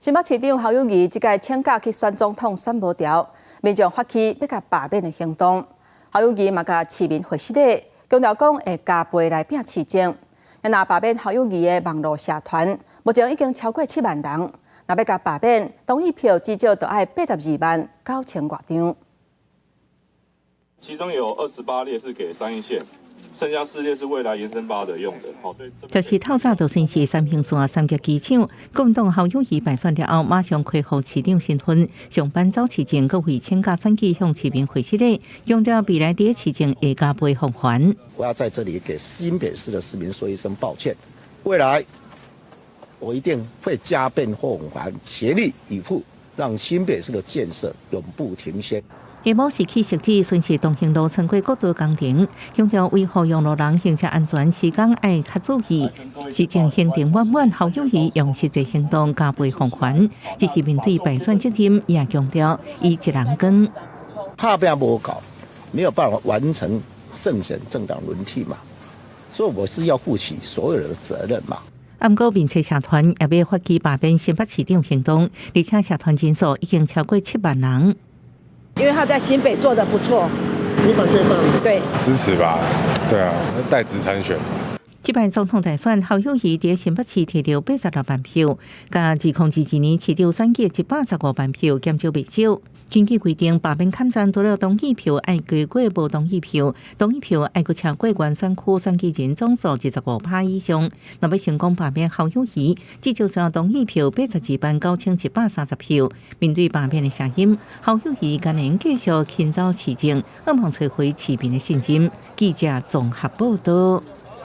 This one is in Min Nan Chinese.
新北市長侯友宜這屆請假去選總統選無著，民眾發起欲共罷免的行動。侯友宜嘛共市民回失禮，強調講會加倍來拼市政。若罷免侯友宜的網路社團，目前已經超過7萬人。若欲共罷免，同意票至少著愛82萬9千外張。其中有28列是給三鶯線，剩下4列是未來延伸八德用的。好，所以就是透早就宣示三鶯線三峽機場，國民黨侯友宜敗選了後，馬上恢復市長身份，上班走市政，閣為請假選舉向市民回失禮，強調未來佇市政會加倍奉還。我要在這裡給新北市的市民說一聲抱歉，未來我一定會加倍奉還，全力以赴，讓新北市的建設永不停歇。下晡時去汐止巡視東興路穿過國道工程，強調維護用路人行車安全，時間愛較注意。市政行程滿滿，侯友宜用實際行動加倍奉還。只是面對敗選責任，也強調伊一人扛。打拼無夠，沒有辦法完成勝選政黨輪替嘛，所以我是要負起所有的責任嘛。毋過面冊社團也欲發起罷免新北市長行動，而且社團人數已經超過7萬人。因為他在新北做得不錯，你反對嗎？對，支持吧，對啊，帶職參選。這擺總統大選，侯友宜佇新北市提著86萬票，佮2022年市長選舉115萬票減少袂少。根據規定，罷免參選除了同意票愛低過無同意票，同意票愛閣超過原選區選舉人總數25%以上。若欲成功罷免侯友宜，至少需要同意票82萬9130票。面對罷免的聲音，侯友宜今年繼續勤走市政，希望揣回市民的信任。記者綜合報道。